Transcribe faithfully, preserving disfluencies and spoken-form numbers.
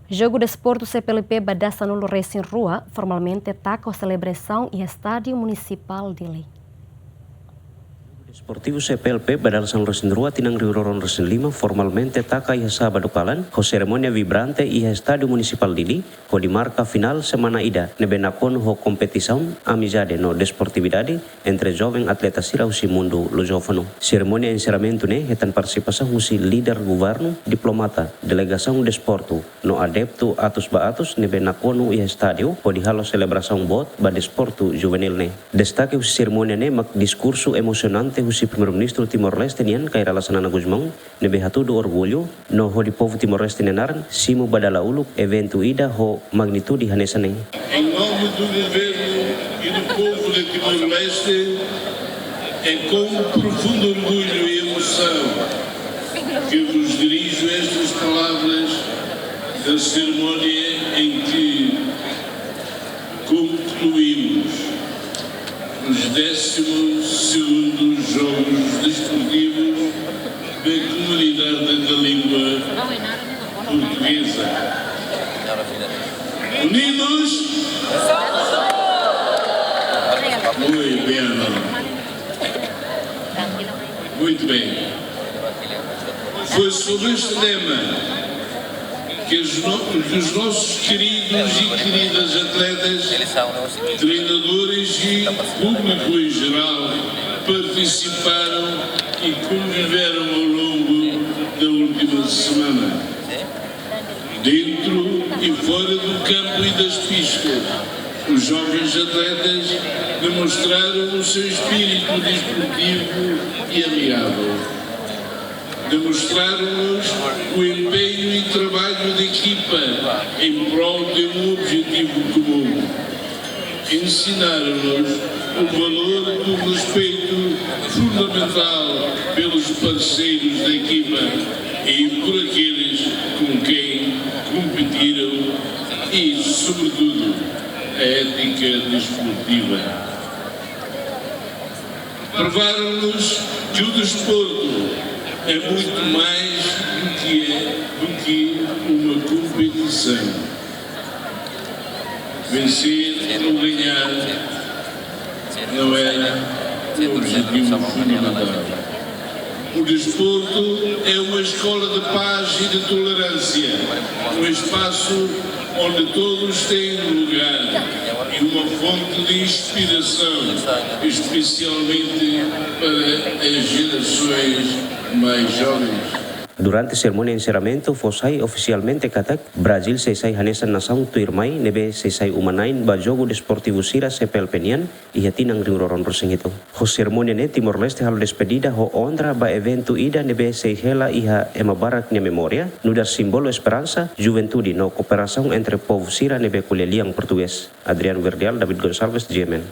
Jogu Desportu C P L P ba dasanulu resin rua formalmente taka ho selebrasaun iha Estádiu Munisipál Dili. Desportivu C P L P ba dasanulu resin rua tinan rihun rua ruanulu resin lima formalmente taka iha sábadu kalan, ho serimónia vibrante iha Estádiu Munisipál Dili, hodi marka finál semana ida ne'ebé nakonu ho kompetisaun, amizade no desportividade entre joven atleta sira husi mundu lusófonu. Serimónia enserramentu ne'e hetan partisipasaun husi líder governu, diplomata, delegasaun desportu, no adeptu atus ba atus ne'ebé nakonu iha estádiu hodi halo selebrasaun boot ba desportu juvenil ne'e. Destake husi serimónia ne'e mak diskursu emosionante husi Primeiru-Ministru Timor-Leste nian, Kay Rala Xanana Gusmão, ne'ebé hatudu orgullu no hodi povu Timor-Leste nia naran simu ba dala uluk eventu ida ho magnitude hanesan ne'e. Em nome do Governo e do povo de Timor-Leste, é com profundo orgulho e emoção que vos dirijo estas palavras da cerimónia em que concluímos os décimos segundos Jogos Desportivos da Comunidade da Língua Portuguesa. Unidos? Muito bem. Muito bem. Foi sobre este tema que os, no-, que os nossos queridos e queridas atletas, treinadores e público em geral participaram e conviveram ao longo da última semana. Dentro e fora do campo e das pistas, os jovens atletas demonstraram o seu espírito desportivo e amigável. Demonstraram-nos o empenho e trabalho de equipa em prol de um objetivo comum. Ensinaram-nos o valor do respeito fundamental pelos parceiros da equipa e por aqueles com quem competiram e, sobretudo, a ética desportiva. Provaram-nos que o desporto é muito mais do que é, do que uma competição. Vencer ou ganhar não era o objetivo fundamental. O desporto é uma escola de paz e de tolerância, um espaço onde todos têm lugar e uma fonte de inspiração, especialmente para as gerações mais jovens. Durante serimónia enserramentu, fó sai ofisialmente katak Brazíl sei sai hanesan nasaun tuirmai ne'ebé sei sai uma-na'in ba Jogu Desportivu sira C P L P nian iha tinan rihun rua ruanulu resin hitu. Ho serimónia ne'e, Timor-Leste halo despedida ho onra ba eventu ida ne'ebé sei hela iha ema barak nia memória, nu'udar símbolu esperansa, juventude no kooperasaun entre povu sira ne'ebé ko'alia lian portugés. Adriano Verdial, David Gonçalves, G M N.